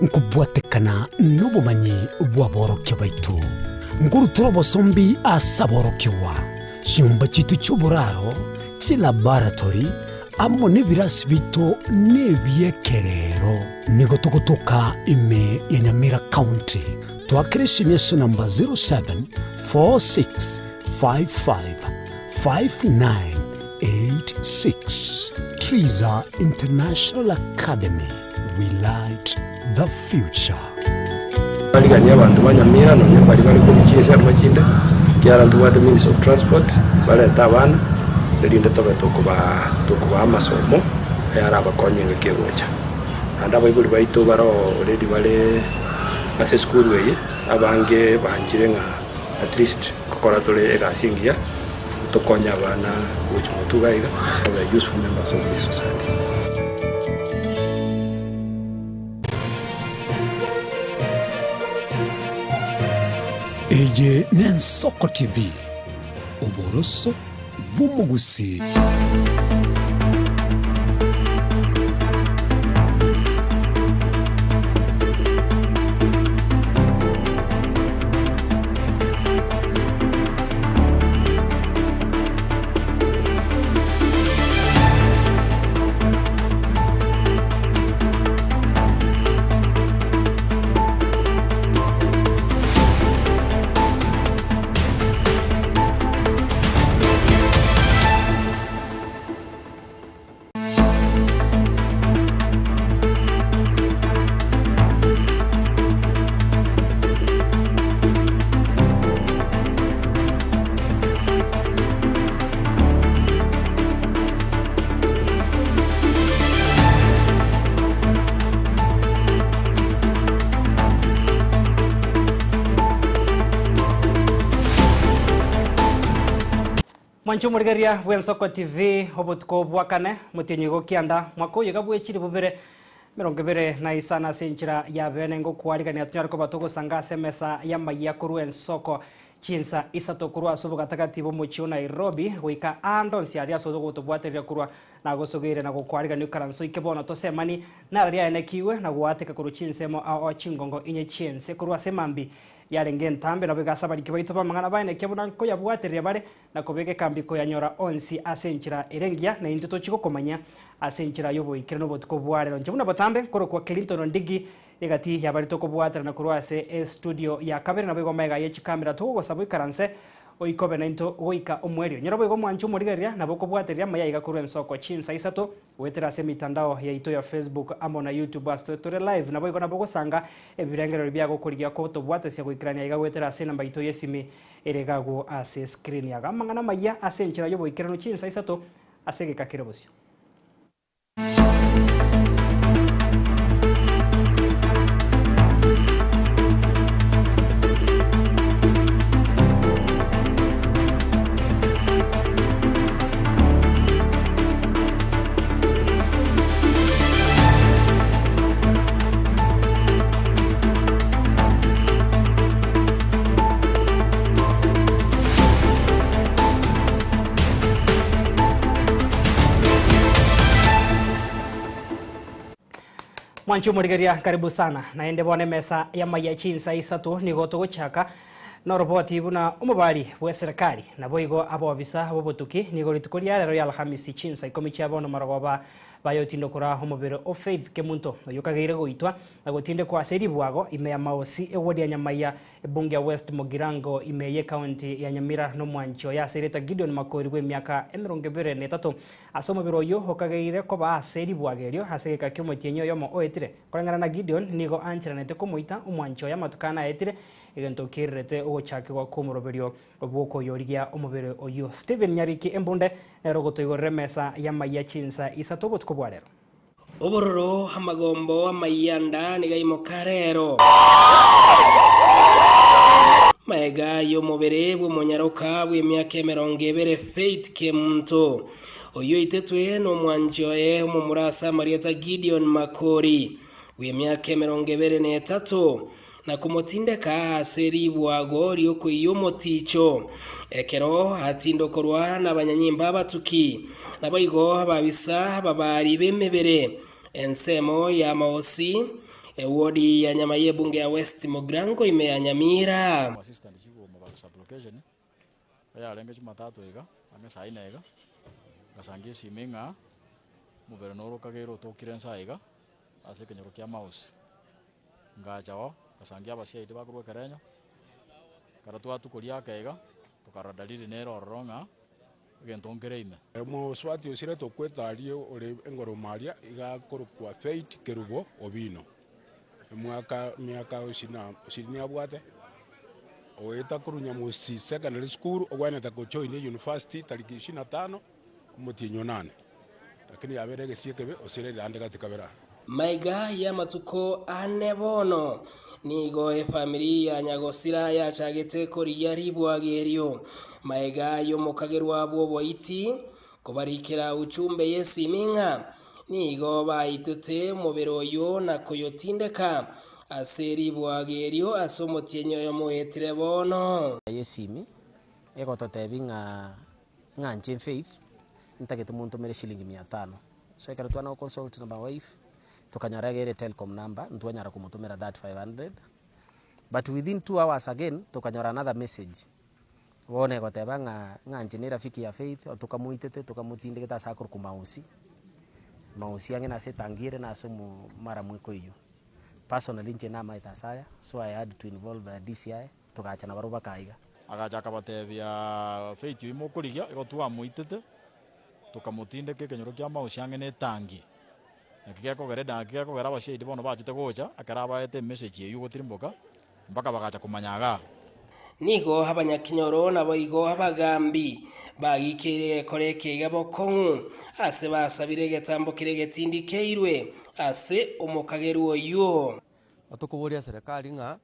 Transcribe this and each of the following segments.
Nkobwatekana nobomanyi bw'aborokia baito. Nkorutora obosombi ase aborokigwa, chinyomba chiaito chi'oboraro, chilaboratory, amo nebirasi biaito nebi'ekerero. Nigo togotoka ime ya Nyamira County. Twakera esimi ase namba 0746555986. Triza International Academy, we light the future. Bariganie abanto ba Nyamira nonya mbaria bare korwa chinsemo chinde, ekiagera ntobwate means of transport, barete abana, erinde tobe tokobaa tokobaa amasomo ayarabakonye engaki egocha. Naende abaibori baito baroo already bare ase esukuru eye, abange banchire ng'a at least nkokora tore egasi engiya, tokonye abana gochia motwe iga iga, babe useful members of this society. Eye n'Ensoko TV, oboroso bw'omogusii. Mwanche omorigereria bw'Ensoko TV obotuko bwa kane, motienyi igo kianda, mwaka oyo iga bwechiri bobere 25 ase enchera ya bene ngokwarigania tonyare koba togosanga ase emesa y'amayia korwa Ensoko chinsa isato korwa ase obogatagati bw'omochie o Nairobi goika aande onsi aria ase ogotobwatereria korwa nagosogeire na gokwarigania oikaranse oike bono tosemani nararia aenekigwe na goateka korwa chinsemo ao chingongo inye chi'ense korwa ase mambi yarenge entambe nabo iga ase abariki baito b'amang'ana baenekia buna nkoyabwatereria bare na kobeka ekambi koyanyora onsi ase enchera ere engiya, na intwe tochie gokomanya ase enchera y'oboikeranu obotuko bwa rero. Inche buna botambe nkorokwa Clinton Ondigi, egati y'abaria tokobwaterana korwa ase estudio ya kabere, naboigo amaiga aye chikamera togogosaba oikaranse oikobe naintwe goika omoerio. Nyora boigo omwanche omorigereria nabo okobwatereria amaya aiga korwa ensoko chinsa isato Goetera ase emitandao yaito ya Facebook amo na YouTube ase tore live naboigo nabo ogosanga ebirengererio biago korigia kotobwatesia goikerania iga goetera ase enamba yaito y'esimi ere iga agwo ase screen yago. Amang'ana amayia ase enchera y'oboikeranu chinsa isato ase egeka kere bosio. Mwanche omorigeria karibu sana naende bono emesa y'amaiya chinsa isato nigo togochaka Noroboti buna omobari bw'eserekari, naboigo abobisa b'obotuki, nigo rituko ria rero ria Alhamisi chinsa ikomi chia bono marogoba bayotindokora omobere o Faith Kemunto, oyio kageire goitwa na gotindekwa ase ribwago ime ya Maosi, ewodi ya Nyamaiya, ebunge ya West Mugirango ime y'ecounty ya Nyamira nomwanchi oye ase erieta Gideon Makori bw'emiaka 23. Ase omobere oyio okageire koba ase ribwago erio ase egeka ki'omotienyi oyomo oetire. Koreng'ana na Gideon, nigo ancheranete komoita omwanchi oye amatuko ane aetire, Egento kererete ogochakigwa kw'omoroberio bw'okoyorigia omobere oyio. Stephen Nyariki Embunde nere ogotoigorera emesa y'amayia chinsa isato obotuko bwa rero. Obororo, amagombo, amayianda nigo aimoka rero. Magega y'omobere bw'omonyaroka bw'emiaka 20 Faith Kemunto, oyio oitetwe nomwanchi oye omomura ase amarieta Gideon Makori, bw'emiaka 23, na komotindeka ase ribwago ri'okoiyia omoticho, ekero atindokorwa nabanyanyimba abatuki, naboigo ababisa ababaari b'emebere, ensemo y'amaosi, Ewodi ya Nyamaiya ebunge ya West Mugirango ime ya Nyamira. Assistant chief o Mobaru sub-location, eyarenge Jumatatu iga, ang'e saa ine iga, ngasangia esime ng'a omobere noro okageire otokire nsa iga, ase ekenyoro kia Mouse. Ngacha oo, ngasangia abasiaidi bakorwa ekerenyo, ekero twatukoria ake iga, tokarora dalili nere ororo ng'a egento nkere ime. Omosubati osirete okwete aria ore engoroma aria iga akorokwa Faith Kerubo Obino, omwaka emiaka ishirini na ishirini abwate, oeta korwa Nyamusi Secondary School ogwenerete gojoin university tariki ishirini na tano omotienyi onane, lakini yabeire egesio ekebe osirerire ande gati kabere aa. Maiga y'amatuko ane bono, nigo efamiri ya nyagosira yachagete korigia ribwaga erio. Maega y'omokagerwa bw'oboiti kobarikera uchumbe y'esimi ng'a nigo baitete omobere oyio na koyotindeka ase ribwaga erio ase omotienyi oyomo oetire bono. Y'esimi egototebia ng'a ng'a inche Faith ntagete montomere shilingi mia tano. So ekero twana go consult na my wife, tokanyora iga ere Telcom number, ntwanyara komotomera that 500, but within 2 hours again, tokanyora another message, bono egoteba ng'a ng'a inche ne erafiki ya Faith, tokamoitete tokamotindegete ase akorokwa Mausi, Mausi ang'e nase etangi ere nase omo maramu ekoiywa. Personally inche namaete ase aya, so I had to involve DCI, togacha nabarobwo baka aiga. Agacha akabatebiaa, Faith oyio mokorigia, igo twamoitete, tokamotindeka ekenyoro kia Mausi ang'e na etangi. Naki gekogera naki gekogera abashahidi bono bachete gocha, ekero abaete emessage eywo gotirimboka, mpaka bagacha komanya igaa. Nigo abanyakinyoro naboigo abagambi bagikeire egekora eke iga bokong'u ase basabire egetambo keria egetindi keirwe ase omokagerwa oyio. Tokoboria serikali ng'a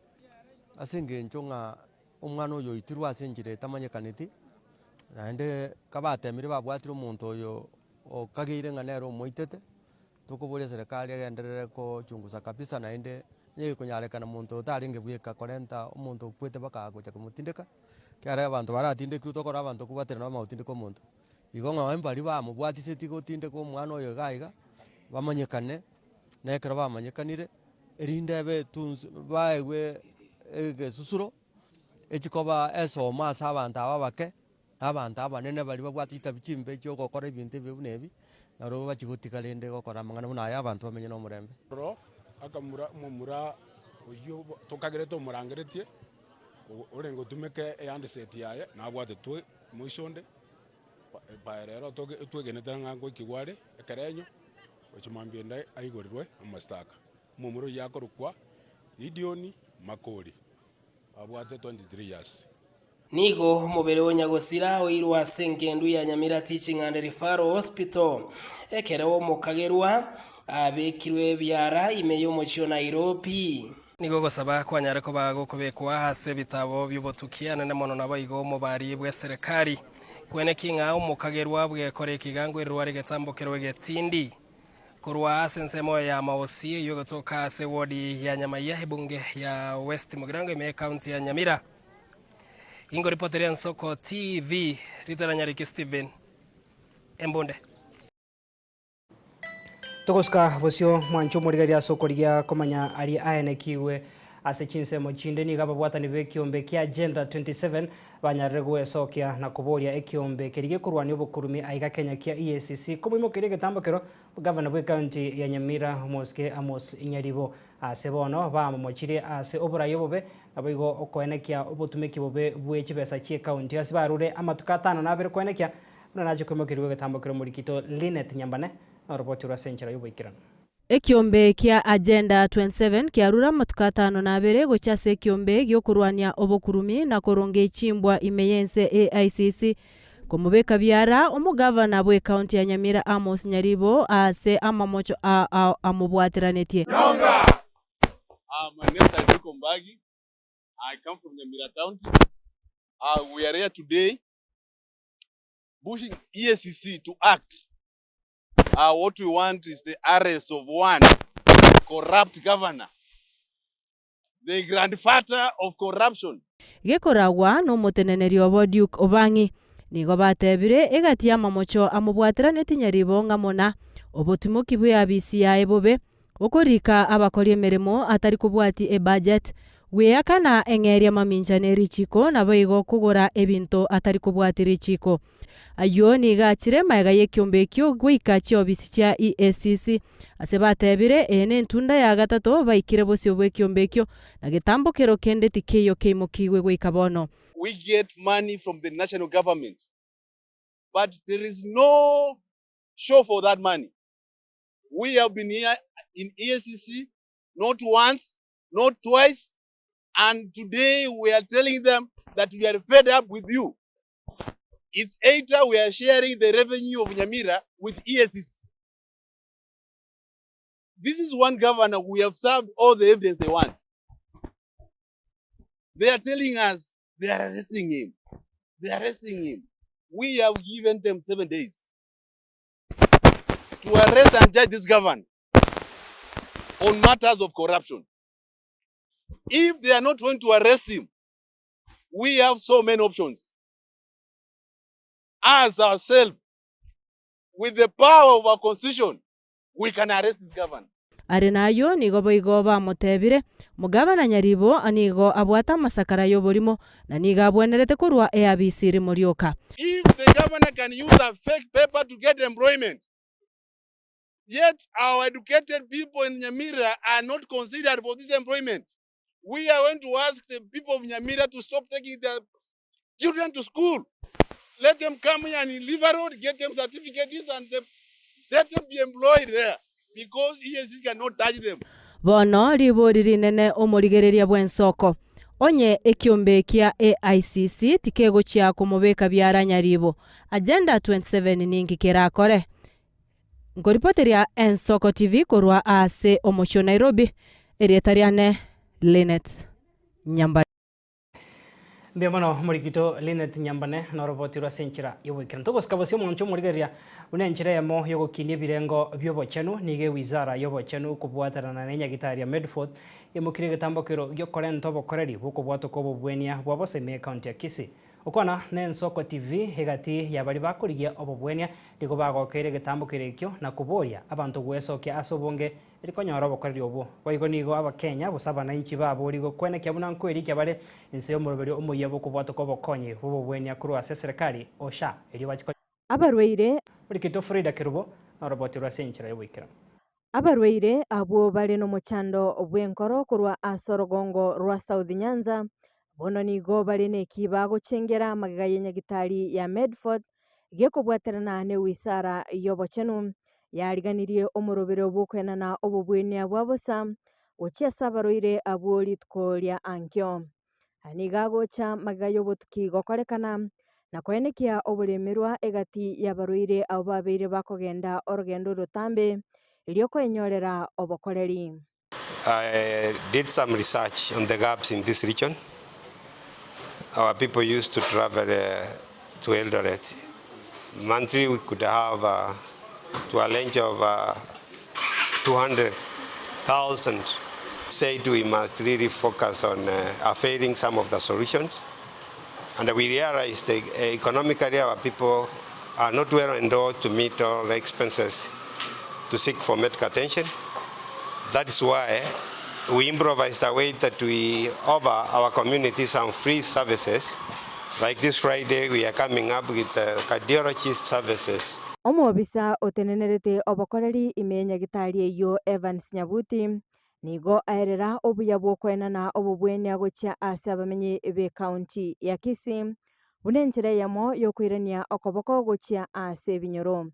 ase eng'encho ng'a omwana oyo oitirwe ase enchera etamanyekaneti, naende kabatemire babwatire omonto oyo okageire ng'a nere omoitete, tokoboria serikali egenderere kochungusa kabisa naende nigo ekonyarekana monto oyo tarenge bweka korenta omonto okwete mpaka gocha komotindeka, ekiagera abanto baratindekirwe tokora abanto kobwaterana bamanye gotindeka omonto. Igo ng'a mbaria bamobwatiseti gotindeka omwana oyo iga iga, bamanyekane, na ekero bamanyekanire, erinde ebe etunsu baegwe egesusuro, echikoba esomo ase abanto aba abake, na abanto abanene baria babwate chitabi chimbe chia ogokora ebinto ebibe buna ebi, naro bachia gotiga rende gokora amang'ana buna aya abanto bamenye na omorembe. Oro akamura omomura oyio tokagerete omorangeretie, orenge otumeke ehandset yaye, nabwatetwe moiso onde, by rero twegenete ng'a ngoikigwa are ekerenyo, gochia mambia ende aigorirwe amastaka. Omomura oyio akorokwa Gideon Makori, abwate 23 years. Nigo omobere o nyagosira oirwe ase engendu ya Nyamira Teaching and Referral Hospital, ekero omokagerwa abekirwe ebiara ime y'omochie o Nairobi. Nigo ogosaba kwanyare koba gokobekwa ase ebitabo bi'obotuki anene mono naboigo omobari bw'eserekari kweneki ng'a omokagerwa bw'ekora ekigango erware egetambo kerwe egetindi korwa ase ensemo ya Maosi eyio egotoka ase wodi ya Nyamaiya ebunge ya West Mugirango ime ekaunti ya Nyamira. Ingoripoteria Ensoko TV Ritera Nyariki Stephen Embunde. Togosuka bosio mwancho omorigereria ase okorigia komanya aria aenekiwe ase chinsemo chinde nigo ababwatani ba ekiombe kia Agenda 27 banyarire goesokia na koboria ekiombe keria gekorwania obokurumi aiga Kenya kia EACC komoimokeria egetambo kero gavana bwe county ya Nyamira Omosike Amos Nyaribo ase bono bamomochirie ase oborai obobe naboigo okoenekia obotumeki bobe bwe chibesa chie county ase barure amatuko atano na abere koenekia buna nache koimokerigwa egetambo kero omorikito Linet Nyambane noroboti rwa ase enchera y'oboikeranu. Ekiombe kia Agenda 27 kiarure amatuko atano na abere gochia ase ekiombe gi'okorwania obokurumi na koronga chimbwa ime y'ense AICC. Komobeka biara omogavana bw'ekaunti ya Nyamira Amos Nyaribo ase amamocho ao amobwateranetie. My name is Isaac Ombagi. I come from Nyamira County. We are here today pushing EACC to act. What we want is the arrest of one corrupt governor, the grandfather of corruption. Gekoragwa n'omoteneneri obo Duke Obangi. Nigo batebire egati y'amamocho amobwateranetie Nyaribo ng'a mona obotimoki bw'eabisi yaye bobe. Okorika abakori emeremo atari kobwati ebudget, gweakana eng'eria mamincha ne richiko naboigo kogora ebinto atari kobwati richiko. Ayio nigo achire magega y'ekiombe ekio goika chiofisi chia EACC ase batebire eye nentunda ya gatato baikire bosio bw'ekiombe ekio na getambokero kende tikeiyo keimokigwe goika bono. We get money from the national government but there is no show for that money. We have been here in EACC not once, not twice, and today we are telling them that we are fed up with you. It's either we are sharing the revenue of Nyamira with EACC. This is one governor we have served all the evidence they want. They are telling us they are arresting him. They are arresting him. We have given them 7 days to arrest and judge this governor on matters of corruption. If they are not going to arrest him, we have so many options. As ourselves, with the power of our constitution, we can arrest this governor. Are nayio nigo boigo bamotebire, Omogabana Nyaribo nigo abwate amasakara y'oborimo, na nigo abwenerete korwa eabisi rimo rioka. If the governor can use a fake paper to get employment, yet our educated people in Nyamira are not considered for this employment. We are going to ask the people of Nyamira to stop taking their children to school. Let them come here and in River Road, get them certificates and let them be employed there because EACC cannot touch them. Bono ribori rinene omorigereria bw'ensoko, onye ekiombe kia AICC tikegochia komobeka biara Nyaribo, Agenda 27 ninki kerakore? Nkoripoteria Ensoko TV korwa ase omochie o Nairobi, erieta riane Linet Nyambane. Mbuya mono omorikito Linet Nyambane noroboti rwe ase enchera y'oboikeranu. Togosika bosio omonto omorigereria buna enchera eyemo y'ogokinia ebirengo bi'obochenu nigo ewizara y'obochenu kobwaterana na enyagitari ya Medforth emokirie egetambokero gi'okorenta obokoreri bw'okobwatoka obobwenia bwa bosa ime y'ecounty ya Kisii. Gokwana n'Ensoko TV egati ya baria bakorigia obobwenia nigo bagokeire egetambokero ekio na koboria abanto gwesokia ase obonge Eri konyora obokoreri obwo. Boigo nigo Abakenya gose abanainchi baborigwe kwenekia buna nkoerikia bare inse y'omoroberio omoyia bw'okobwatoka obokonyi bw'obobwenia korwa ase eserekari, OSHA, erio bachie konyora. Abarwaire. Orikito Frida Kerubo noroboti rwe ase enchera y'oboikeranu. Abarwaire abwo bare nomochando bw'enkoro korwa ase orogongo rwa South Nyanza bono nigo bare neki bagochengera magega ye nyagitari ya Medford gekobwaterana newisara y'obochenu, yariganirie omorobere bw'okoenana obobwenia bwa bosa gochia ase abarwaire abwo rituko ria ankio. Aya nigo agocha magega y'obotuki gokorekana, na koenekia oboremerwa egati y'abarwaire abwo babeire bakogenda orogendo orotambe, erio koenyorera obokoreri. I did some research on the gaps in this region. Our people used to travel to Eldoret. Monthly we could have to a range of 200,000. Said we must really focus on availing some of the solutions. And we realized economically our people are not well endowed to meet all the expenses to seek for medical attention. That is why we improvised a way that we offer our community some free services. Like this Friday, we are coming up with cardiologist services. Omobisa otenenerete obokoreri ime y'Nyagitari eyio Evans Nyabuti nigo aerera obuya bw'okoenana obobwenia gochia ase abamenyi b'ecounty ya Kisii buna enchera eyemo y'okoirania okoboko gochia ase ebinyoro.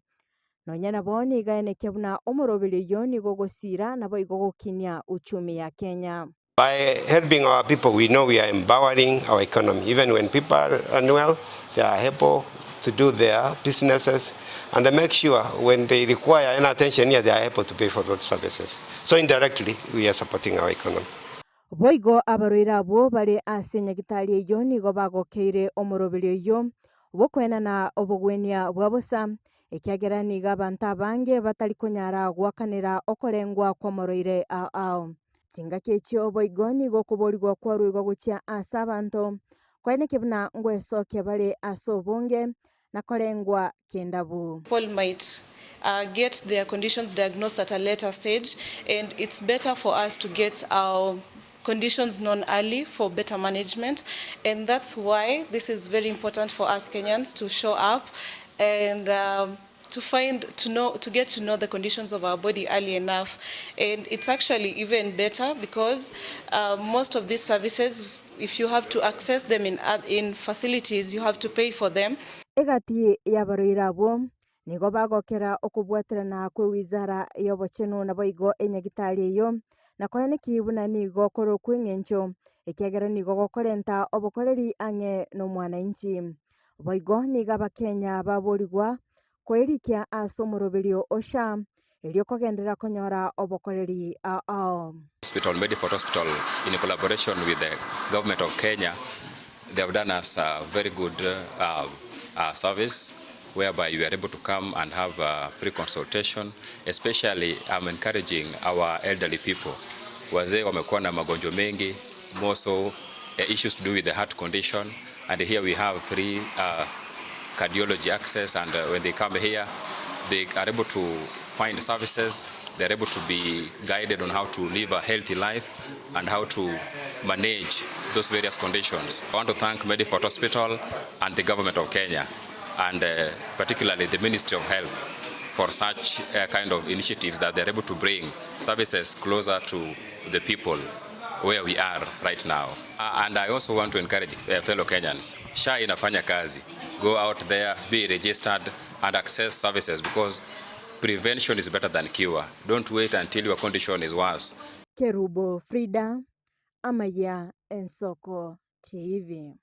Nonya nabo nigo aenekia buna omoroberi oyio nigo ogosiira naboigo gokinia uchumi ya Kenya. By helping our people we know we are empowering our economy even when people are unwell they are able to do their businesses and make sure when they require any attention here they are able to pay for those services so indirectly we are supporting our economy. Boigo abarwaire abwo bare ase nyagitari eyio nigo bagokeire omoroberi oyio bw'okoenana obogwenia bwa bosa, ekiagera nigo abanto abange batari konyara goakanera okorengwa kw'omorwaire ao ao. Chingaki echio boigo nigo okoborigwa kwaruigwa gochia ase abanto, kwaeneke buna ngwesokia bare ase obonge na korengwa kendabu. People might get their conditions diagnosed at a later stage and it's better for us to get our conditions known early for better management and that's why this is very important for us Kenyans to show up and to find to know to get to know the conditions of our body early enough and it's actually even better because most of these services if you have to access them in in facilities you have to pay for them. Egati y'abarwaire abwo nigo bagokera okobwaterana kw'ewizara y'obochenu naboigo enyagitari eyio, na koeneki buna nigo kore okw'eng'encho, ekiagera nigo gokorenta obokoreri ang'e nomwananchi. Boigo nigo Abakenya baborigwa koerikia ase omoroberio o SHA, erio kogenderera konyora obokoreri ao ao. Hospital, Medifort Hospital, in collaboration with the government of Kenya, they have done us a very good service whereby we are able to come and have a free consultation. Especially I'm encouraging our elderly people. Wazee wamekuwa na magonjwa mengi, more so issues to do with the heart condition, and here we have free cardiology access, and when they come here, they are able to find services, they are able to be guided on how to live a healthy life and how to manage those various conditions. I want to thank Medifort Hospital and the government of Kenya, and particularly the Ministry of Health, for such kind of initiatives that they are able to bring services closer to the people where we are right now. And I also want to encourage fellow Kenyans, SHA inafanya kazi. Go out there, be registered and access services, because prevention is better than cure. Don't wait until your condition is worse. Kerubo Frida, Amaya Ensoko TV.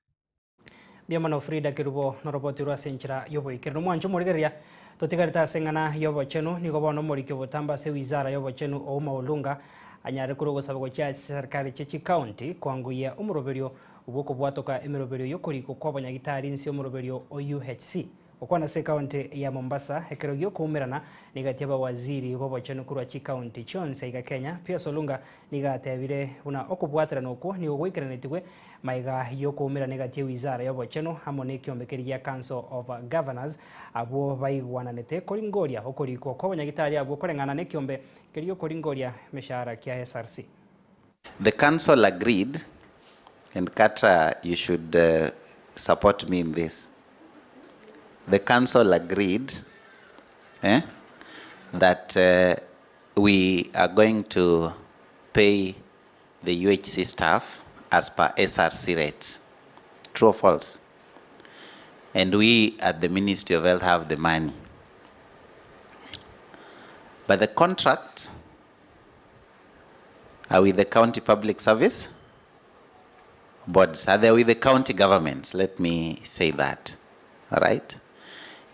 Mbuya mono Frida Kerubo noroboti rwa ase enchera y'oboikeranu. Omwancho omorigereria totigarete ase eng'ana y'obochenu nigo bono omoriki obotamba ase wizara y'obochenu Ouma Olunga anyare korwa ogosaba gochia ase chiserikari chie chicounty koangoyia omoroberio bw'okobwatoka emeroberio y'okorikwa kwa abanyagitari inse omoroberio o UHC. Gokwana ase ecounty ya Mombasa ekero giokoumerana nigo abawaziri b'obochenu korwa chicounty chionsi aiga Kenya, Pius Olunga nigo atebire buna okobwaterana okwo nigo gwaikeranetigwe maiga y'okoumerana egati ya wizara y'obochenu amo na ekiombekeri gia Council of Governors abwo baigwananete koringoria okorikwa kwa abanyagitari abwo koreng'ana na ekiombe keria okoringoria emeshahara kia SRC. The council agreed, and Katra, you should support me in this. The council agreed that we are going to pay the UHC staff as per SRC rates. True or false? And we at the Ministry of Health have the money. But the contracts are with the county public service boards. Are they with the county governments? Let me say that. All right?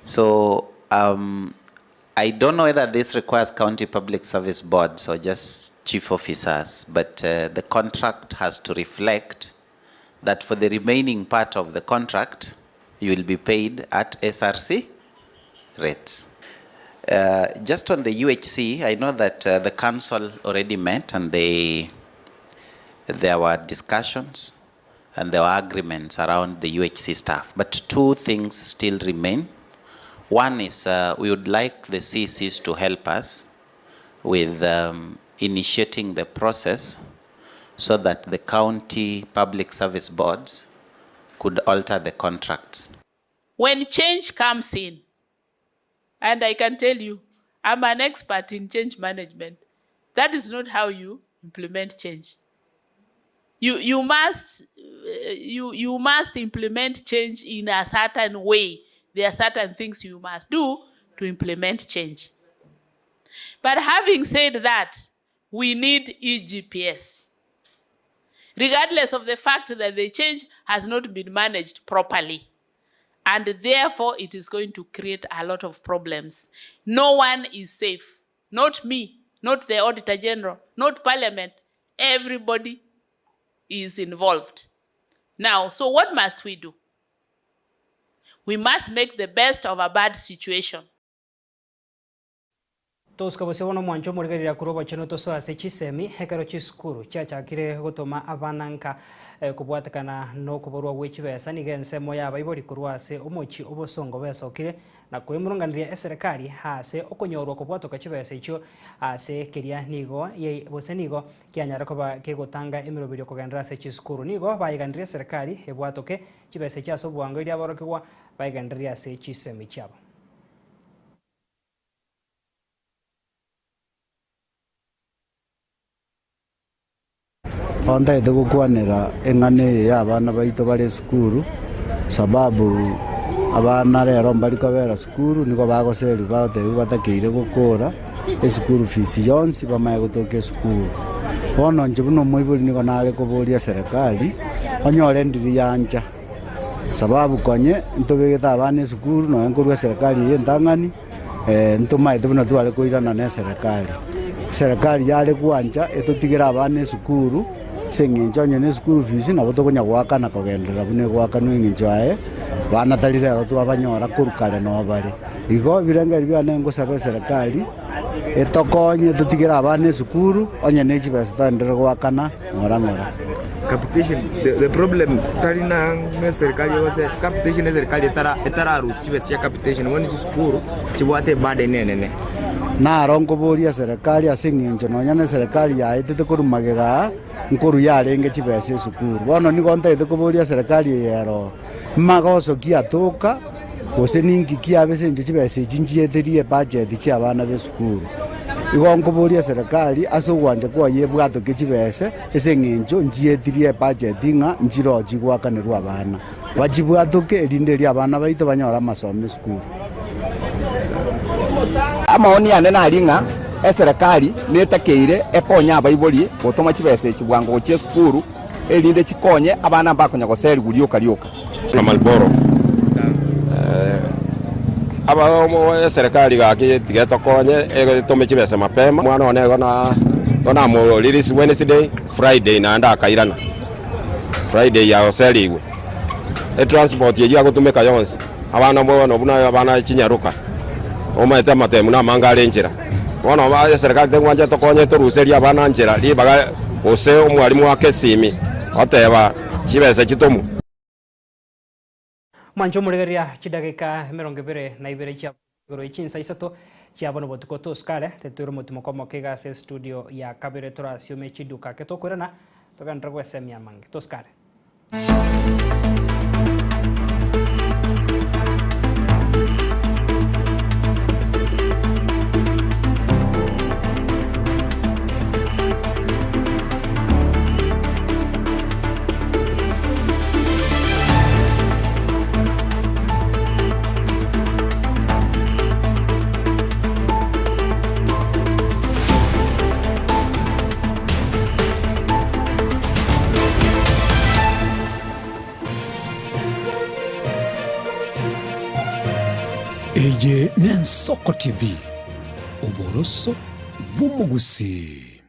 So I don't know whether this requires county public service boards or just chief officers, but the contract has to reflect that for the remaining part of the contract, you will be paid at SRC rates. Just on the UHC, I know that the council already met and there were discussions and there were agreements around the UHC staff. But two things still remain. One is we would like the CCs to help us with initiating the process so that the county public service boards could alter the contracts. When change comes in, and I can tell you, I'm an expert in change management. That is not how you implement change. You must implement change in a certain way. There are certain things you must do to implement change. But having said that, we need eGPS. Regardless of the fact that the change has not been managed properly. And therefore, it is going to create a lot of problems. No one is safe. Not me, not the Auditor General, not Parliament. Everybody is involved. Now, so what must we do? We must make the best of a bad situation. Tosuka bosio bono omwancho omorigereria korwa obochenu tosoe ase chisemi ekero chisukuru chiachakire gotoma abana nka kobwatekana nokoborwa gwe chibesa nigo ensemo y'abaibori korwa ase omochie obosongo besokire na koemurunganeria eserekari ase okonyorwa kobwatoka chibesa echio ase keria nigo gose nigo kianyare koba kegotanga emeroberio kogenderera ase chisukuru. Nigo bayeganirie eserekari ebwatoke chibesa echio ase obwango erio aborokigwa baegendererie ase chisemi chiabo. Bono ntagete gokwanera eng'ana eye y'abana baito bare esukuru, sababu abana rero mbari kobera sukuru nigo bagoserigwa bagotebiwa batakeire gokora eschool fees yonsi bamanye gotoka esukuru. Bono inche buna omoibori nigo nare koboria eserekari, onyore ndiri yancha, sababu konye ntobegete abana esukuru nonye nkorwa eserekari eye entang'ani. Ntomaete buna tware koirana neserekari. Eserekari yare gwancha etotigere abana esukuru, ase eng'encho onye ne eschool fees nabo tokonya goakana kogenderera buna egoakanwa eng'encho aye, bana tari rero twabanyora korwa kare noo bare. Igo ebirengererio biane ngosaba eserekari, etokonye etotigere abana esukuru, onye ne chibesa togenderere goakana ng'ora ng'ora. Capitation, the, the problem tari na ng'a eserikali egose capitation eserikali etara etararusia chibesa chia capitation bono chisukuru chibwate eburden enene. Naro nkoboria eserekari ase eng'encho nonya na eserekari yaetete korwa magega aa, nkorwa yarenge chibesa esukuru. Bono nigo ntagete koboria eserekari eye ero, magoso ki atoka, gose ninki kiabe ase eng'encho chibesa echi nchieterie ebudget chia abana b'esukuru. Igo nkoboria eserekari ase ogwancha kwaye ebwatoke chibesa ase eng'encho nchietirie ebudget ng'a nchiroo chigoakanerwa abana. Bachibwatoke erinde erio abana baito banyore amasomo esukuru. Amaoni ane nari ng'a eserekari netakeire ekonye abaibori gotoma chibesa echi bwango gochia esukuru, erinde chikonye abana mbakonya goserigwa rioka rioka. Na Marlboro. Aba eserekari gaki tiga etokonye etome chibesa mapema. Omwana one igo na igo namo release Wednesday, Friday naende akairana. Friday agoserigwe. Etransport eyio agotumeka yonsi, abana bono buna abana chinyaroka, omanyete amatemu namange are nchera. Bono eserekari tegwancha etokonye etoruserie abana nchera ribaga gose omwalimu ake esimi oteba chibesa chitomu. Mwanche omorigereria chidageka emerongo ebere na ibere chia igoro ye chinsa isato chia bono botuko tosukare tetoire omotimoko omoke iga ase estudio ya kabere torasiome chiduka ake tokoirana togenderere gwesemia amange tosukare. Eye n'Ensoko TV, oboroso bw'omogusii.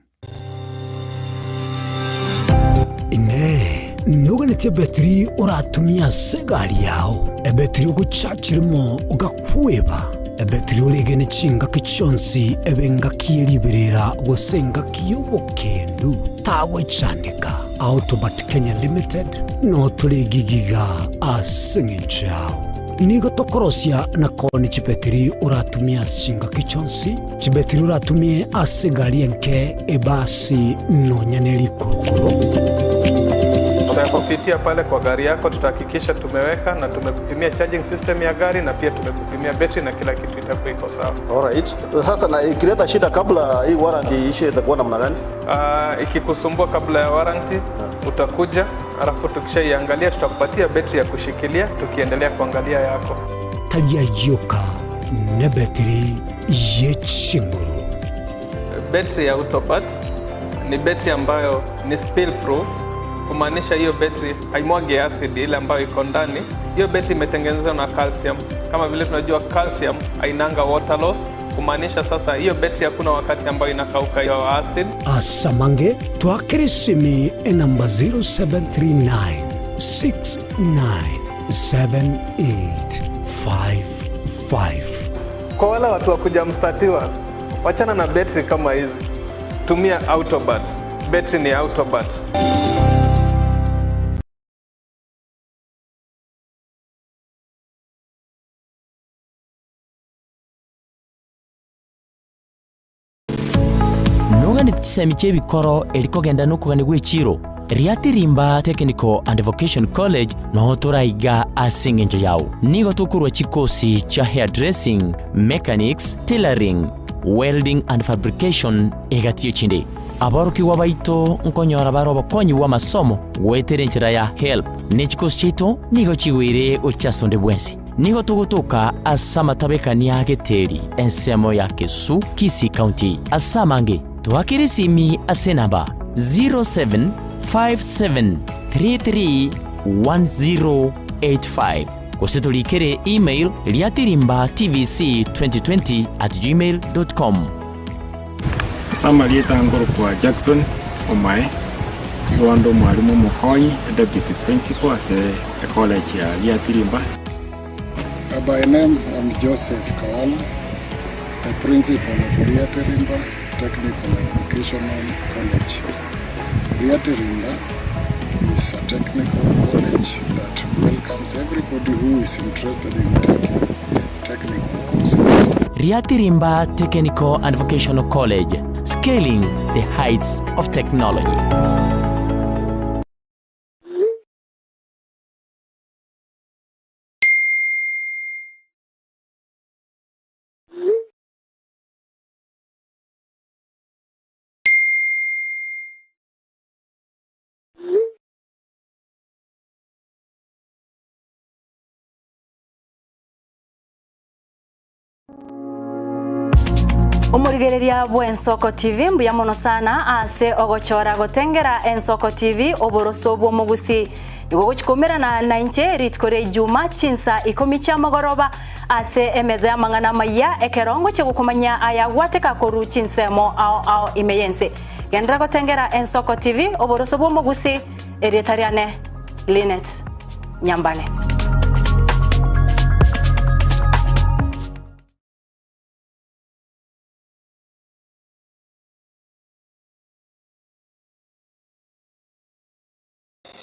Inee! Noganetie ebetiri oratumie ase egari yao, ebetiri ogochachiremo ogakweba, ebetiri oregene chingaki chionsi ebe engaki ye riberera gose engaki y'obokendu? Tagwechandeka. Autobat Kenya Limited notore egigiga ase eng'encho yao. Nigo tokorosia na koonia chibetiri oratumie ase chingaki chionsi. Chibetiri oratumie ase egari enke, ebasi, nonya ne rikurukuru. Tutakupitia pale kwa gari yako, tutahakikisha tumeweka na tumekupimia charging system ya gari na pia tumekupimia betri na kila kitu itakuwa iko sawa. Alright. Sasa na ikileta shida kabla hii warranty iishe itakuwa namna gani? Ikikusumbua kabla ya warranty utakuja, alafu tukishaiangalia tutakupatia betri ya kushikilia tukiendelea kuangalia yako. Tari ayio ka nebetiri ye chinguru. Betri ya Autopat ni betri ambayo ni spill proof, kumaanisha hiyo betri haimwagi acid ile ambayo iko ndani. Hiyo betri imetengenezwa na calcium. Kama vile tunajua calcium hainanga water loss, kumaanisha sasa hiyo betri hakuna wakati ambayo inakauka hiyo acid. Asamange twakere esimi enamba 0739 697855. Kwa wale watu wa kuja mstatiwa Wachana na betri kama hizi, tumia Autobat. Betri ni Autobat. Noganeti chisemi chi'ebikoro eri kogenda nokogania gw'echiiro, Riatirimba Technical and Vocation College noo toraiga ase engencho yao. Nigo tokorua chikosi chia hairdressing, mechanics, tailoring, welding and fabrication egati y'echinde. Aborokigwa baito nkonyora bare obokonyi bw'amasomo goetera enchera ya HELB, ne chikosi chiaito nigo chigoire gochia ase onde bwensi. Nigo togotoka ase amatabekania a Geteri, ensemo ya Kesu, Kisii County. Ase amange, toakere esimi ase enamba 0757331085 gose torikere email riatirimbatvc2020@gmail.com. Ase amarieta nkorokwa Jackson Omae, nigo ande omwalimu omokonyi, deputy principal ase ecollege ya Riatirimba. By name I'm Joseph Kawala, the principal of Riatirimba Technical and Vocational College. Riatirimba is a technical college that welcomes everybody who is interested in taking technical courses. Riatirimba Technical and Vocational College, scaling the heights of technology. Omorigereria bw'Ensoko TV mbuya mono sana ase ogochora gotengera Ensoko TV oboroso bw'omogusi. Nigo ogochi koumerana nainche rituko ria Ijuma chinsa ikomi chiamogoroba ase emeza y'amang'ana amayia ekero ngochia gokomanyia aya gwateka korwa chinsemo ao ao ime y'ense. Genderera gotengera Ensoko TV oboroso bw'omogusi erieta riane Linet Nyambane.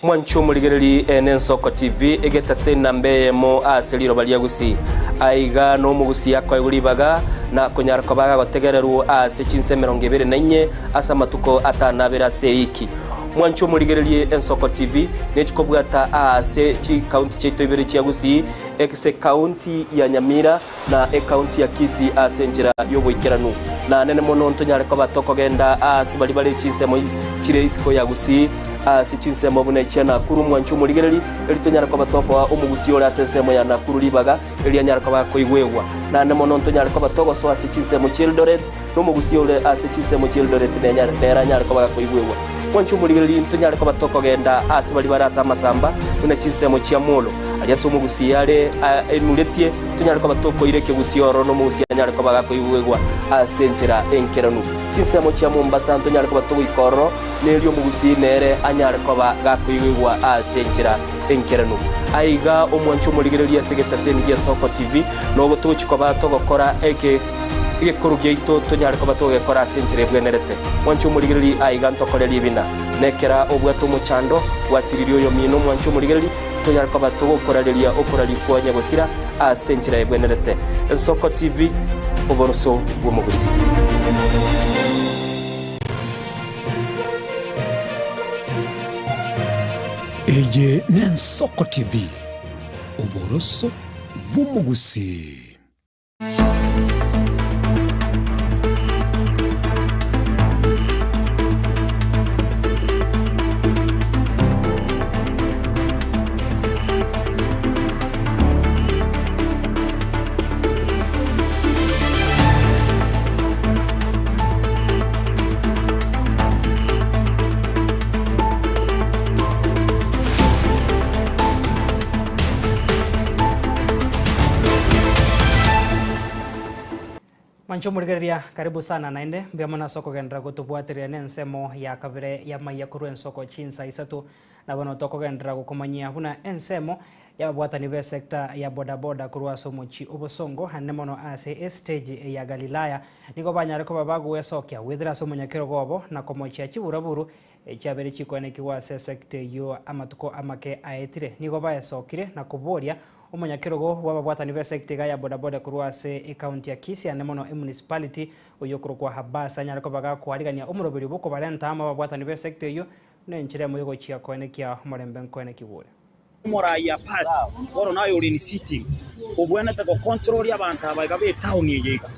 Mwanche omorigereri ene Ensoko TV egetase enamba eyemo ase riroba ria Gusii. Aiga nomogusii akoegwa ribaga na konyara koba agotegererwa ase chinsa emerongo ebere na inye ase amatuko atano abere ase eiki. Mwanche omorigererie Ensoko TV nechikobwata aase chikaunti chiaito ibere chia Gusii, ase ekaunti ya Nyamira na ekaunti ya Kisii ase enchera y'oboikeranu. Na nene mono ntonyare koba tokogenda aase baria bare chinsemo chire isiko ya Gusii, ase chinsemo buna echia Nakuru. Mwanche omorigererie, erio tonyare koba tokoa omogusii ore ase ensemo ya Nakuru ribaga, erio anyare koba akoigwegwa. Naende mono ntonyare koba togosoa ase chinsemo chi'Eldoret, na omogusii ore ase chinsemo chi'Eldoret nere anyare koba gakoigwegwa. Mwanche omorigererie, ntonyare koba tokogenda aase baria bare ase amasamba, buna chinsemo chia Molo, aria ase omogusii are aimuretie, tonyare koba tokoira ekegusii ororo, na omogusii anyare koba gakoigwegwa ase enchera enkeranu. Chinsemo chia Mombasa ntonyare koba togoika ororo, na erio omogusii nere anyare koba gakoigwegwa ase enchera enkeranu. Aiga omwanche omorigererie ase egetaseni gi'Esoko TV, nogo togochia koba togokora eke egekoro giaito tonyare koba togekora ase enchera ebwenerete. Mwanche omorigererie aiga ntokore ribina. Nekera obwate omochando, gwasiririe oyomino mwanche omorigererie, tonyare koba togokorareria okoraria kwa nyagosira ase enchera ebwenerete. Ensoko TV, oboroso bw'omogusii. Eye n'Ensoko TV, oboroso bw'omogusii. Mwanche omorigereria, karibu sana naende, mbuya mono ase okogenderera gotobwatereria nensemo ya kabere y'amaiya korwa ensoko chinsa isato. Na bono tokogenderera gokomanyia buna ensemo Y'ababwatani b'esecta ya bodaboda korwa ase omochie o Bosongo, anene mono ase estage ya Galilaya, nigo banyare koba bagwesokia goetera ase omonyakerogo obo na komochia chiburaburu echiabeire chikoenekigwa ase esecta eyio amatuko amake aetire. Nigo baesokire na koboria omonyakerogo bw'ababwatani b'esecta iga ya bodaboda korwa ase ecounty ya Kisii anene mono emunicipality oyio okorokwa Abbas anyare koba gakoarigania omoroberio bw'okobarenta amo ababwatani b'esecta eyio buna enchera emo y'ogochia koenekia omorembe nkoenekigwa ore. Omorai Apasi, bono naye ore in sitting, obwenerete gocontrol abanto aba iga b'etown eye iga.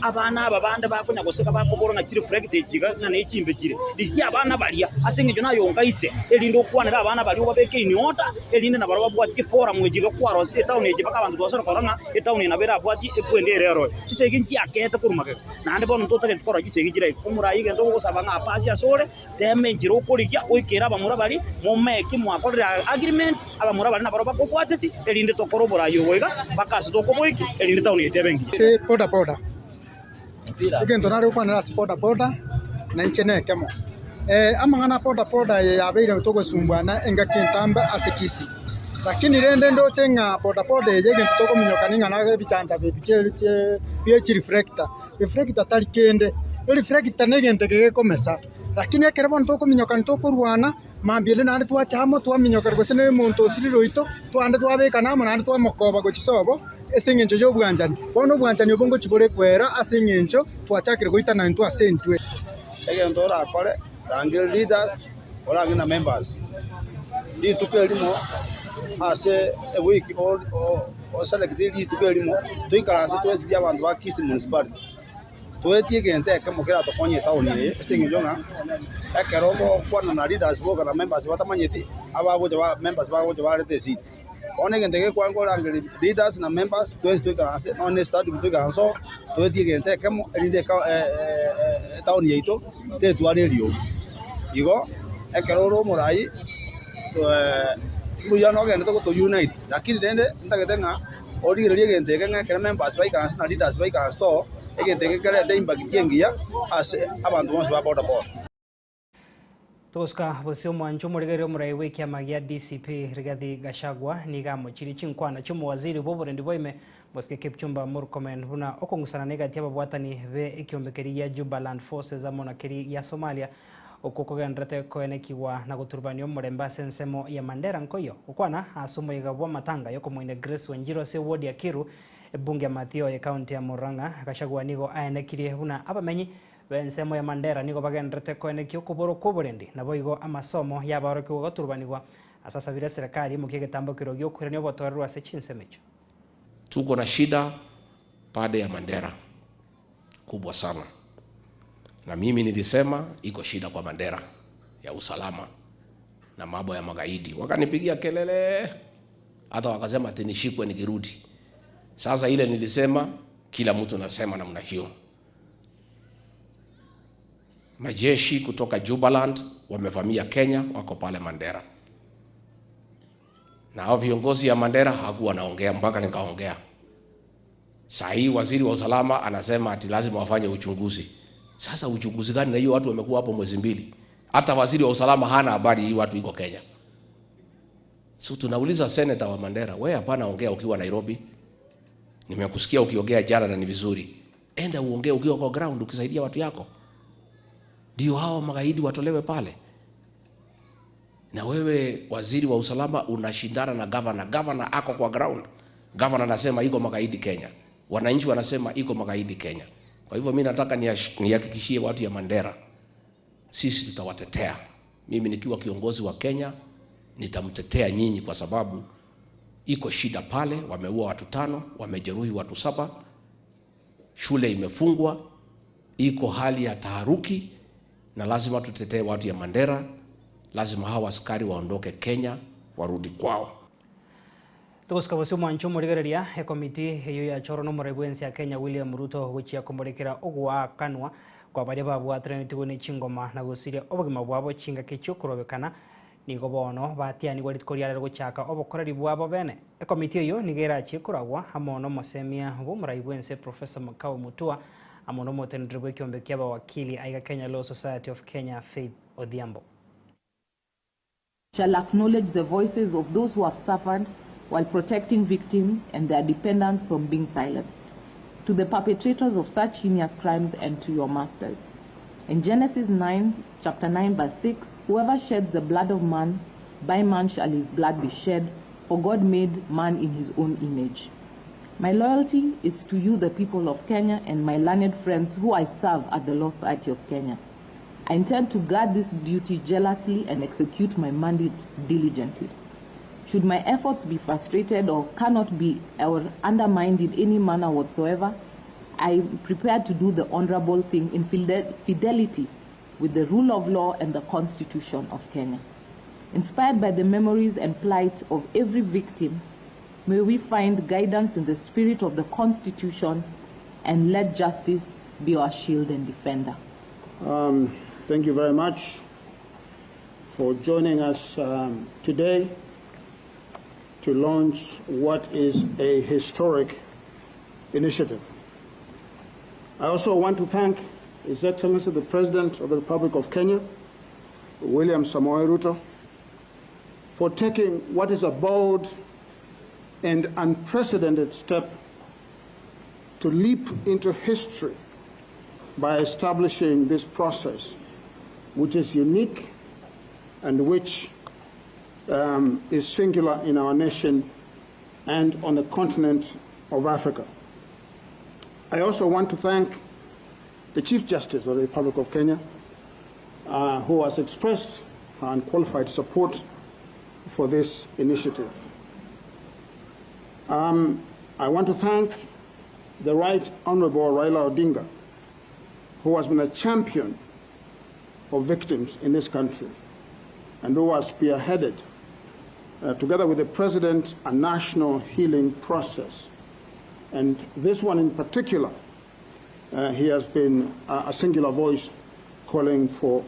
Abana aba bande bakonya goseka bakobora ng'a chireflector echi iga ng'a nechimbe chire. Rigia abana baria ase eng'encho naye onga ise, erinde okwanere abana baria obabeke in order, erinde nabarabwo babwatie eforum echi iga kwarosire etown echi mpaka abanto twasore korora ng'a etown eye nabo erabwatie ekwende ere eroe. Chisegi nchiakete korwa magega, naende bono ntotageti korora chisegi chire iga. Omorai egento ogosaba ng'a apasi asore, Teema enchera okorigia oikere abamura baria, momeke mwakorire agreement, abamura baria nabarabwo bakobwatisi, erinde tokore oboraai obo iga mpaka ase tokoboikia, erinde town yaito ebe engiya. Ase boda boda, egento nare gokwanera ase boda boda, na inche nekemo. Amang'ana a boda boda eye yabeire togosumbwana engaki entambe ase Kisii. Lakini rende ndoche ng'a boda boda eye egento tokominyoka ning'a naro ebichancha ebi bie chireflector. Reflector tari kende, ereflector negento eke gekomesa, lakini ekero bono tokominyokana tokorwana, mambia ende naende twacha amo twaminyokana gose na omonto osirire oito, twande twabekana amo naende twamokoba gochia sobo ase eng'encho ya obwanchani. Bono obwanchani obo ngochia bore kwera ase eng'encho twachakire goitana intwe ase intwe. Egento orakore, rangeria leaders orange na members rituko erimo ase ewiki oselecte rituko erimo toikaranse twesibie abanto ba Kisii Municipality, toetie egento ekemo keratokonye etown eye ase eng'encho ng'a ekero ogokwana na leaders boka na members batamanyeti, abagocha ba members bagocha barete esida. Bono egento eke kware korangeria leaders na members twensi toikaranse nonye na estadium toikaranse oo, toetie egento ekemo erinde etown yaito tetwara eriogi. Igo ekero ore omorai mbuya nogenderete goto unite lakini rende ntagete ng'a origererie egento eke ng'a ekero members baikaranse na leaders baikaranse oo, egento eke kerete impact engiya ase abanto bonsi ba boda boda. Togosuka bosio omwancho omorigereria omorai bw'ekiama gia DCP Rigathi Gachagua nigo amochirie chinkwana chi'omowaziri bw'oborendi bwaime Bosike Kipchumba Murkomen buna okong'usana negati y'ababwatani be ekiombe keria gia Jubaland Forces amo na keria gia Somalia okwo kogendererete koenekigwa na goturubania omorembe ase ensemo ya Mandera nkoiyo gokwana ase omoyega bw'amatanga y'okomoinia Grace Wanjiru ase eward ya Kiru ebunge ya Mathioya ekaunti ya Murang'a. Gachagua nigo aenekirie buna abamenyi B'ensemo ya Mandera nigo bagendererete koenekia okoborwa kw'oborendi, naboigo amasomo y'abaorokigwa goturubanigwa ase asabire eserekari emokie egetambo keria gi'okoirania obotoereru ase chinsemo echio. Tuko na shida pade ya Mandera kubwa sana, na mimi nilisema iko shida kwa Mandera ya usalama na mambo ya magaidi, wakanipigia kelele hata wakasema ati nishikwe nikirudi. Sasa ile nilisema kila mtu nasema namna hiyo. Majeshi kutoka Jubaland wamevamia Kenya, wako pale Mandera, na hao viongozi ya Mandera hawakuwa wanaongea mpaka nikaongea. Saa hii waziri wa usalama anasema ati lazima wafanye uchunguzi. Sasa uchunguzi gani? Na hiyo watu wamekuwa hapo mwezi mbili, hata waziri wa usalama hana habari hii watu iko Kenya. So tunauliza senator wa Mandera, wewe hapana ongea ukiwa Nairobi. Nimekusikia ukiongea jana na ni vizuri. Enda uongee ukiwa kwa ground ukisaidia watu yako. Ndio hao magaidi watolewe pale. Na wewe waziri wa usalama unashindana na governor. Governor ako kwa ground. Governor anasema iko magaidi Kenya. Wananchi wanasema iko magaidi Kenya. Kwa hivyo mimi nataka nihakikishie watu ya Mandera, sisi tutawatetea. Mimi nikiwa kiongozi wa Kenya nitamtetea nyinyi kwa sababu iko shida pale, wameua watu tano, wamejeruhi watu saba, shule imefungwa, iko hali ya taharuki, na lazima tutetee watu ya Mandera. Lazima hawa askari waondoke Kenya warudi kwao. Togosuka bosio omwancho omorigereria ekomiti eyio yachorwa nomorai bwensi ya Kenya William Ruto gochia komorekera ogoakanwa kwa baria babwateranetigwe ne chingoma na gosiria obogima bwabo chingaki chiokorobekana Nigo bono batianigwe rituko ria rero gochaka obokoreri bwabo bene. Ekomiti eyio nigo erachie koragwa amo nomosemia bw'omorai bw'ense Professor Makau Mutua amo nomoteneneri bw'ekiombe ki'abawakili aiga Kenya Law Society of Kenya Faith Odhiambo. Shall acknowledge the voices of those who have suffered while protecting victims and their dependents from being silenced. To the perpetrators of such heinous crimes and to your masters. In Genesis 9, chapter 9, verse 6, whoever sheds the blood of man, by man shall his blood be shed, for God made man in his own image. My loyalty is to you, the people of Kenya, and my learned friends who I serve at the Law Society of Kenya. I intend to guard this duty jealously and execute my mandate diligently. Should my efforts be frustrated or cannot be or undermined in any manner whatsoever, I am prepared to do the honorable thing in fidelity with the rule of law and the Constitution of Kenya. Inspired by the memories and plight of every victim, may we find guidance in the spirit of the Constitution and let justice be our shield and defender. Um, thank you very much for joining us um, today to launch what is a historic initiative. I also want to thank His Excellency the President of the Republic of Kenya, William Samoei Ruto, for taking what is a bold and unprecedented step to leap into history by establishing this process, which is unique and which um, is singular in our nation and on the continent of Africa. I also want to thank the Chief Justice of the Republic of Kenya, uh, who has expressed her unqualified support for this initiative. Um, I want to thank the Right Honorable Raila Odinga, who has been a champion of victims in this country and who has spearheaded, uh, together with the President, a national healing process. And this one in particular, uh, he has been a singular voice calling for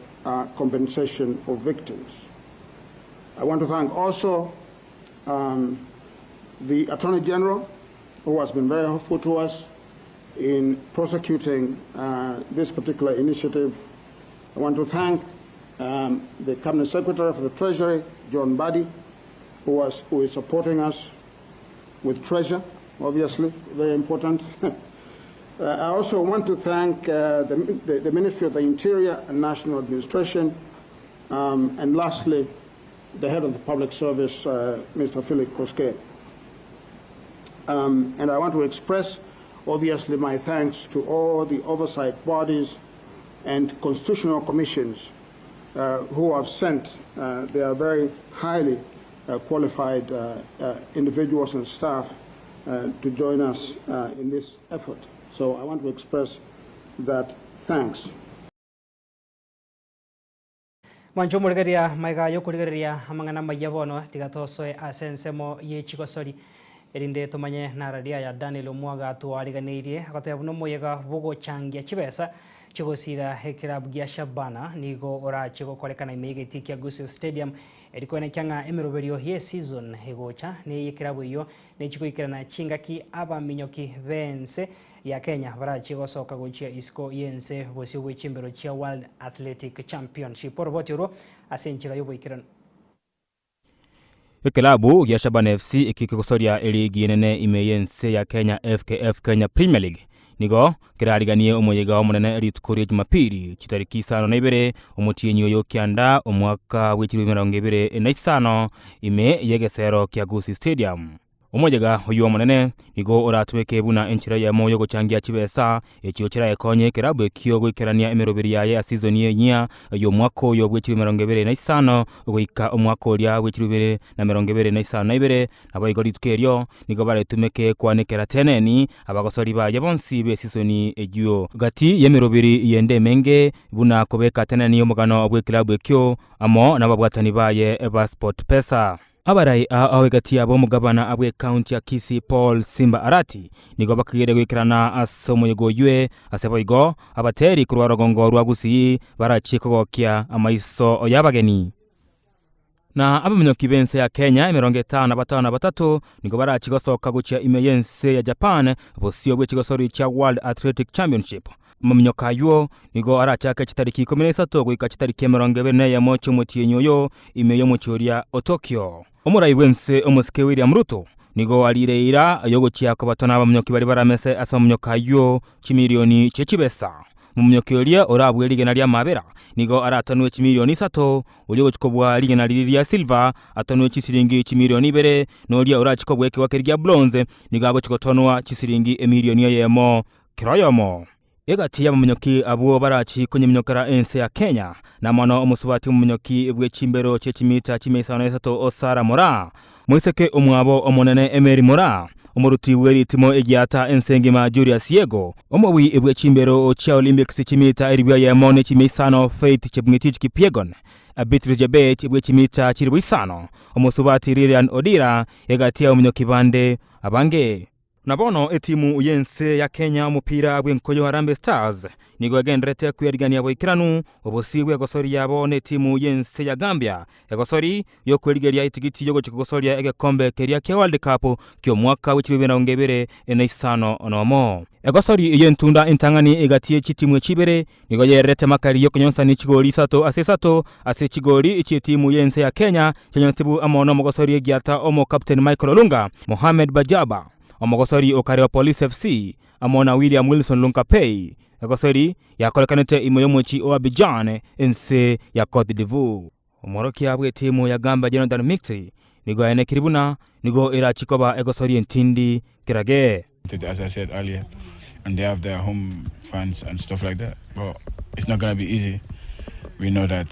compensation of victims. I want to thank also um, the Attorney General, who has been very helpful to us in prosecuting this particular initiative. I want to thank um, the Cabinet Secretary for the Treasury, John Mbadi, who, was, who is supporting us with treasure, obviously, very important. I also want to thank uh, the, the, Ministry of the Interior and National Administration, um, and lastly, the head of the public service, uh, Mr. Philip Koskei. Um, and I want to express, obviously, my thanks to all the oversight bodies and constitutional commissions uh, who have sent uh, their very highly uh, qualified individuals and staff to join us in this effort. So I want to express that thanks. Mwancho omorigereria maiga yokorigereria amang'ana maiya bono tiga tosoe ase ensemo ye chigosori erinde tomanye nararia ya Daniel Omwaga twariganeirie agoteba buna omoyega bogochangia chibesa chigosira ekerabu gia Shabana nigo orache gokorekana ime egeti kia Gusii Stadium erikone kiang'a emeroberio ye season egocha ne ekerabu iyo nechikoikerana chingaki abaminyoki bense ya Kenya barachi gosoka gochia isiko yense bosio bwe chimbero chia World Athletic Championship oroboti orwo ase enchera yoboikerano. Ekilabu gia Shabana FC ekikogosoria eligi enene ime yense ya Kenya FKF Kenya Premier League nigo kirariganie omoyega omonene rituko ria Jumapili chitariki 52 omotienyi oyo kianda omwaka bw'echiro 25 ime yegesero kia Gusii Stadium. Omojega oyu omonene nigo oratweke buna enchera yamo yogochangia chibesa echio chiraekonye ekerabu ekio goikerania emeroberi yaye ya season enyia y'omwaka oyo bw'echiro 25 goika omwaka oria bw'echiro 2022 nabo igo rituko erio nigo baretumeke kwanekera teneni abagosori baye bonsi be season eyio gati y'emeroberi yende emenge buna kobeka teneni omogano bw'ekerabu ekio amo n'ababwatani baye ba Sport Pesa. Abarai awe gati yabo omogabana abwe county ya Kisii Paul Simba Arati nigo bakigire gwikerana ase omoyego oywe ase boigo abateri korwa rogongo rwa Gusii barachie kogokia amaiso y'abageni na abaminyoki b'ense ya Kenya 53 nigo barachi gosoka gochia ime y'ense ya Japan bosio bw'echigosori chia World Athletic Championship. Maminyoka aywo nigo arachake chitariki 13 goika chitariki 21 chi'omotienyi oyo ime y'omochi oria o Tokyo. Omorai bw'ense omosike William Ruto nigo arire eira y'ogochia kobatwa nabamonyoki baria baramese ase amamonyoka ayio chimilioni chie chibesa. Omomonyoki oria orabue rigena ri'amaabera nigo aratanwe chimilioni isato, oria ogochia kobua rigena riria ria silver atanwe chisiringi chimilioni ibere, na oria orachie kobua ekegwa keria gia bronze nigo agochia gotanwa chisiringi emilioni eyemo kera oyomo. Egati y'abamonyoki abwo barachie konyeminyokera ense ya Kenya, na mono omosubati omomonyoki bwe chimbero chie chimita chimia isano na isato o Sarah Moraa, moiseke omwabo omonene Emeri Moraa, omoruti bwe ritimo egiata ense engima Julius Yego, omobui bwe chimbero chia Olympics chimita elifu eyemo ne chimia isano Faith Chepngetich Kipyegon, Beatrice Jebet bwe chimita chilifu isano, omosubati Lilian Odira, egati y'abamonyoki bande abange. Na bono etimu y'ense ya Kenya omopira bw'enkoyo Harambee Stars nigo egendererete kwerigania boikeranu obosio bw'egosori yabo n'etimu y'ense ya Gambia, egosori y'okwerigeria etigiti y'ogochia kogosoria egekombe keria kia World Cup ki'omwaka bwe chilifu emerongo ebere na isano nomo. Egosori y'entunda entang'ani egati ye chitimu echi ibere nigo yererete makari y'okonyonsani chigori isato ase isato ase chigori chi'etimu y'ense ya Kenya chianyonsibwe amo nomogosori egiata omo Captain Michael Olunga, Mohamed Bajaba, omogosori o kare o Police FC, amo na William Wilson Lunkapei, egosori yakorekanete ime y'omochie o Abidjan, ense ya Cote d'Ivoire. Omworokia bw'etimu ya Gambia Jonathan Mixley nigo aenekiri buna nigo erachie koba egosori entindi kerage. As I said earlier, and they have their home fans and stuff like that. But it's not going to be easy. We know that,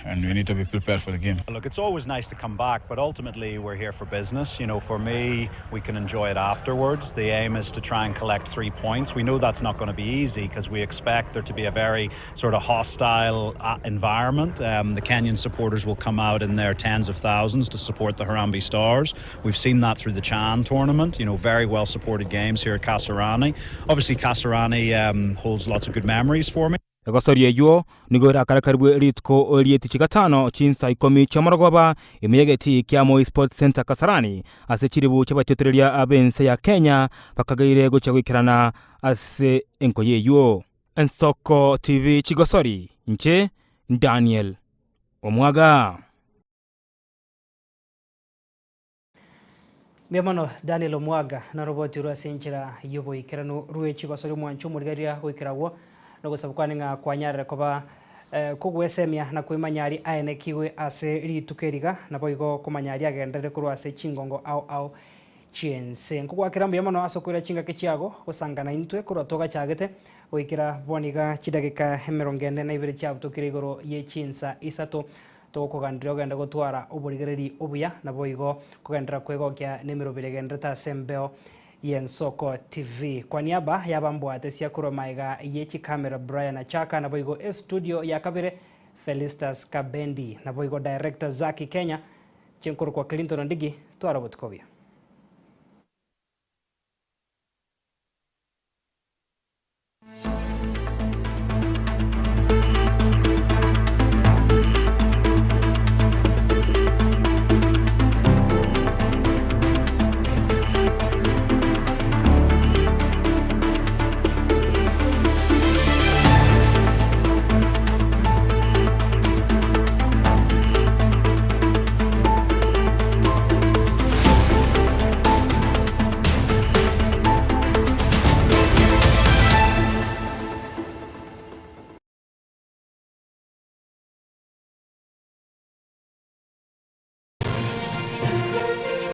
and we need to be prepared for the game. Look, it's always nice to come back, but ultimately we're here for business. You know, for me, we can enjoy it afterwards. The aim is to try and collect three points. We know that's not going to be easy because we expect there to be a very sort of hostile environment. The Kenyan supporters will come out in their tens of thousands to support the Harambee Stars. We've seen that through the Chan tournament, you know, very well supported games here at Kasarani. Obviously, Kasarani holds lots of good memories for me. Egosori eyio nigo erakarakarigwe rituko ri'etichi gatano chinsa ikomi chi'omorogoba ime y'egetii kia Moi Sports Centre Kasarani, ase chiribu chi'abatiotereria b'ense ya Kenya bakageire gochia goikerana ase enkoyo eyio. Ensoko TV Chigosori, inche Daniel Omwaga. Mbuya mono Daniel Omwaga noroboti rwe ase enchera y'oboikeranu rwe chigosori omwancho omorigereria goikera agwo nogosaba kwane ng'a kwanyarire koba kogwesemia na kwemanya aria aenekigwe ase rituko eriga naboigo komanya aria agenderere korwa ase chingongo ao ao chi'ense. Nkogwakera mbuya mono ase okoira chingaki chiago gosanga naintwe korwa togachagete goikera bono iga chidageka emerongo ene na ibere chiabutokire igoro ye chinsa isato. Togokoganderia ogende gotwara oborigereri obuya, naboigo kogenderera kwegokia nemeroberi egendererete ase embeo y'Ensoko TV. Kwa niaba y'abambwate sia korwa maega ye chicamera Brian Achaka, naboigo estudio ya kabere Felistus Kabendi, naboigo director Zaki Kenya, chinkorokwa Clinton Ondigi, twara obotuko obuya.